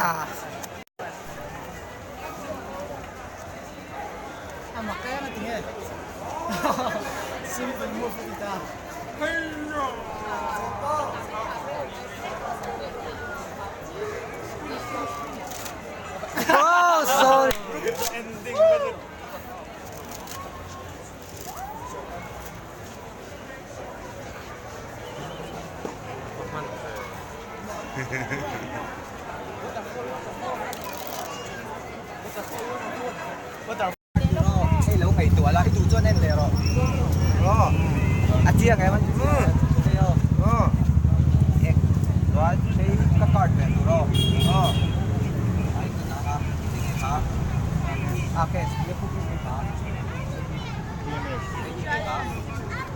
A mak em a ti nge? Simple move a ti ta. Oh, sorry. Hei lo ngaihtuah la, i duh chuan en leh rawh. A chiang em? Chuan hei ka card ve tur aw. Ai ka dah a, enge kha? A cash tia puk in kha.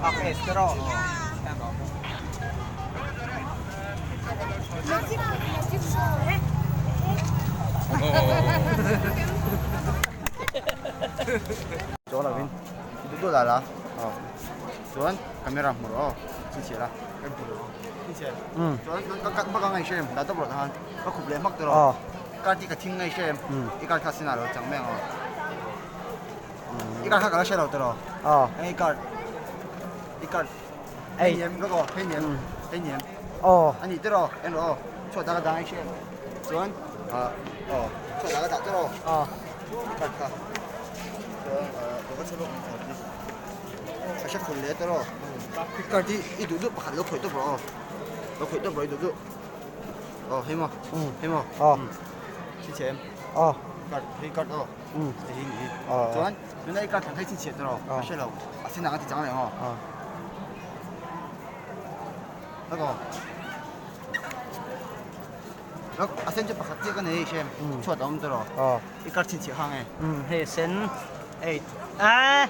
A cash te rawh. En rawh. Chaw lovin i duh duh la la aw chuan camera hmu rawh aw chhinchhiah la kan hmu rawh aw chhinchhiah chuan ka cut hmak a ngaih hrem dah tawp rawh khan ka khup leh hmak tawh rawh card hi ka thing ngaih hrem i card kha sinah lo chang mai ang aw i card kha ka la hre lo tawh rawh hei card i card hei ni em rawh aw hei ni em hei ni em a nih tawh rawh en rawh aw chhuat ah ka dah ngaih hrem chuan ah aw chhuat ah ka dah tawh rawh i card kha chuan ah ka va chhe bawk ang card hi ka hre khul leh tawh rawh i card hi i duh duh pakhat lo khawih tawp rawh aw lo khawih tawp rawh i duh duh aw hei maw hei maw chhinchhiah em card hei card aw hei hi ni hi chuan tuna i card thlan kha i chhinchhiah tawh rawh ka hre lo a senah ka ti chang leh ang aw A sen chu pakhat chiah ka nei hei hrem chhuat a awm tawh rawh i kar chhinchhiah kha nge hei a sen eight ah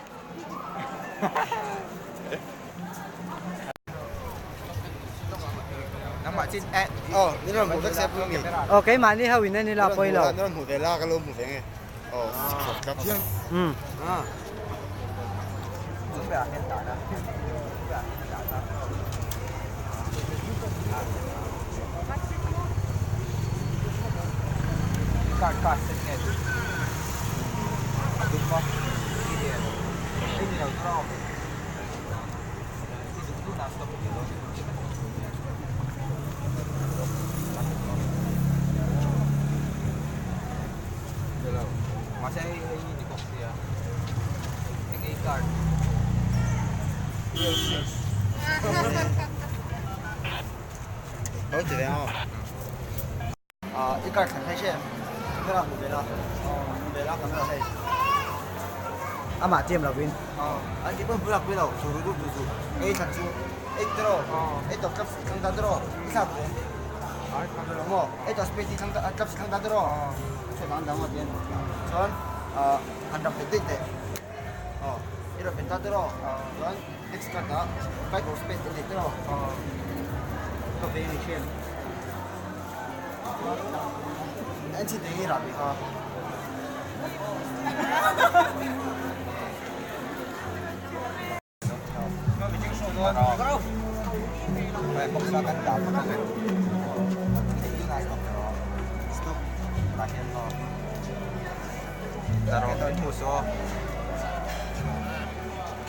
nangmah chin eh aw ni rawn hmuh vek se pui mi aw keimahni ho in a ni la pawi lo ni rawn hmuh ve la ka lo hmu ve nge aw tlat chiang ah Lo ti ve ang aw. Ah i card thlan thei che em? Camera hmu ve la. Hmu ve la camera hei. Amah chiam lovin. An ti pawn bulak pui lo chu ru duh duh duh. Ei thlan chu ei tiraw ei tawp tlap thlang ta tiraw i thlak ve. Maw ei tawp space i thlang ta tlap thlang ta tiraw. Chhuat dang dang a ti a ni. Chuan ah han rap bet daih teh. Aw i rap bet ta tiraw. Chuan next card ah five or space i nei tiraw. Ka vei a ni hriat. An chhin thei hi rah bik a.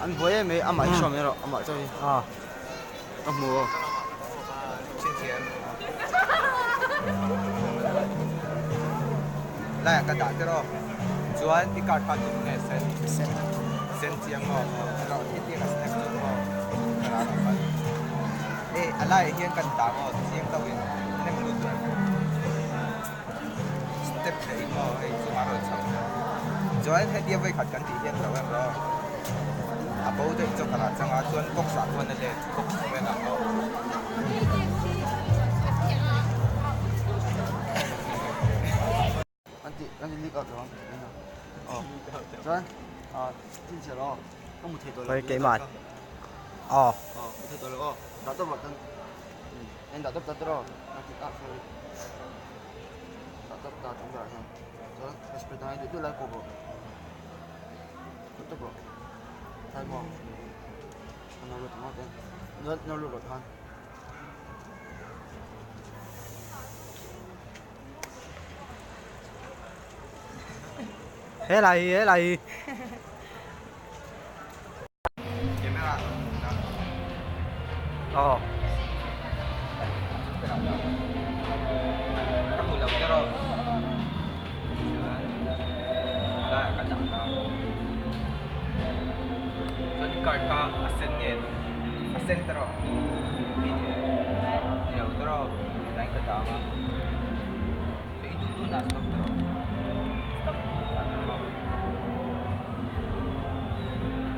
An buai em mai amah hi hrawm erawh amah chauh hi ka hmu aw. Laiah ka dah tiraw chuan i card kha tum nge sen sen sen chiang maw rawh thi tir a snack chu maw ka ral ang khan e a laiah hian kan dah maw chiang deuh in nem lut rawh step leh in maw hei chu a rawn chho chuan hetia vawikhat kan tih hian lo em rawh a bo daih chu ka rah chang a chuan box ah khuan a let box velah pawh. An ti an ti leak out lo ang aw chuan ah chin chhe lo ka mu thei tawh lo Oi keimah aw aw mu thei tawh lo aw dah tawp rawh chuan en dah tawp ta tiraw a ti ah sorry dah tawp ta chung berah hian chuan ka spread ang duh duh lai kawp rawh kawp tawp rawh tlai maw a no lut ang aw chuan no lut rawh khan. Helai hi helai hi. Camera Aw. Ka hmu lo tiraw. Chuan helaiah ka dah ta. Chuan card kha a sen nge a sen tiraw ni lo tiraw helaiin ka dah ang a. I duh duh na stop tawh. Stop.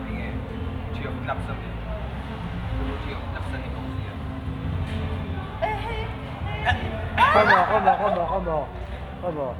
Enge Tree of Clubs ami? Tree of Clubs ani bawk sia. Come on, come on, come on, come on. Come on.